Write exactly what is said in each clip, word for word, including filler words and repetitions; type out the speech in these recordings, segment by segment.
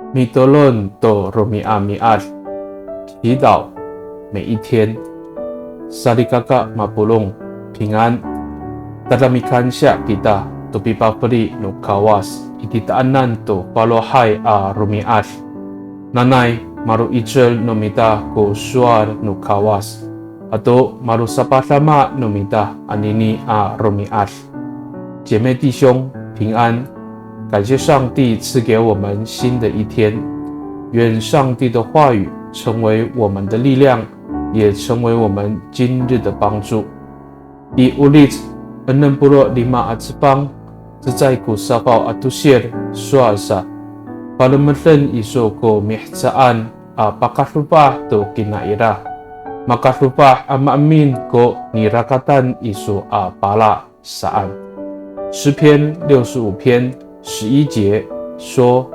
Mitolon to romi'ami'ad, 祈祷每一天。Salikaka mapolong, 平安。Tada mikansiya kita to pipafeli no Kawas i titaanan to falohay a romi'ad. Nanay malo'icel no mita ko sowal no Kawas, ato malosapadama no mita anini a romi'ad. 姐妹弟兄，平安。感谢上帝赐给我们新的一天，愿上帝的话语成为我们的力量，也成为我们今日的帮助。I Olic enem polo' lima a cepang, cecay ko safaw a tosil, sowal sa, palemeden iso ko mihecaan a pakadofah to kinaira, makadofah a maemin ko nirakatan iso a pala saan. 诗篇六十五篇十一节说，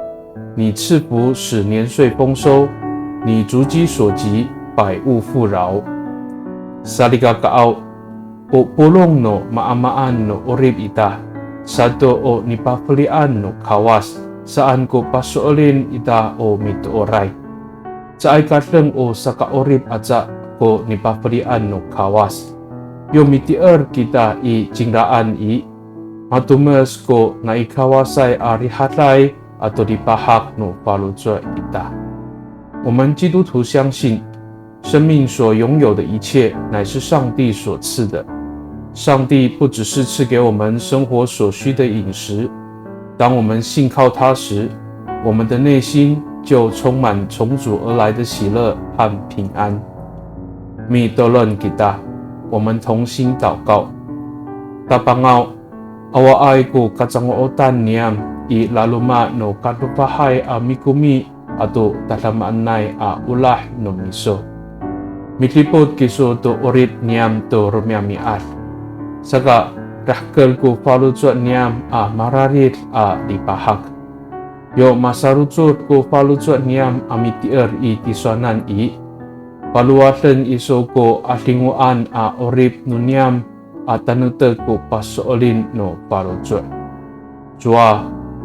你赐福使年岁丰收，你足迹所及，百物富饶。Salikakaaw, o polong no maamaan no 'orip ita, sato o nipafelian no Kawas, saan ko paso'elin ita o mitooray. Caay ka deng o saka'orip aca ko nipafelian no Kawas. Yo mitier kita i cingraan i, matomes ko nai Kawasay a rihaday ato lipahak no faloco' ita. 我们基督徒相信，生命所拥有的一切乃是上帝所赐的。上帝不只是赐给我们生活所需的饮食，当我们信靠他时，我们的内心就充满从主而来的喜乐和平安。Mitolon kita, 我们同心祷告。Tapangaw, awaay ko kacango'otan niyam i laloma' no kadofahay a mikomi ato tadamaanay a olah no miso. Midipot kiso to 'orip niyam to romi'ami'ad. Saka, rahker ko faloco' niyam a mararid a lipahak. Yo masarocod ko faloco' niyam a mitier i tisowanan i, palowaden iso ko 'adingoan a 'orip no niyam a tanektek ko paso'elin no faloco'. 主啊，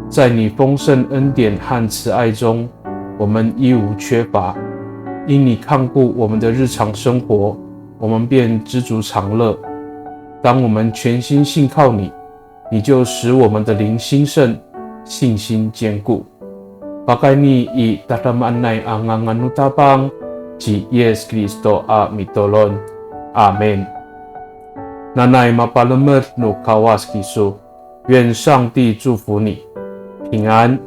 在你丰盛恩典和慈爱中，我们一无缺乏，因你看顾我们的日常生活，我们便知足常乐。当我们全心信靠你，你就使我们的灵兴盛，信心坚固。Pakayni i tadamaanay a ngangan no Tapang ci Yis Kristo a mitolon. Amin. Nanay mapalemed no Kawas kiso. 愿上帝祝福你，平安。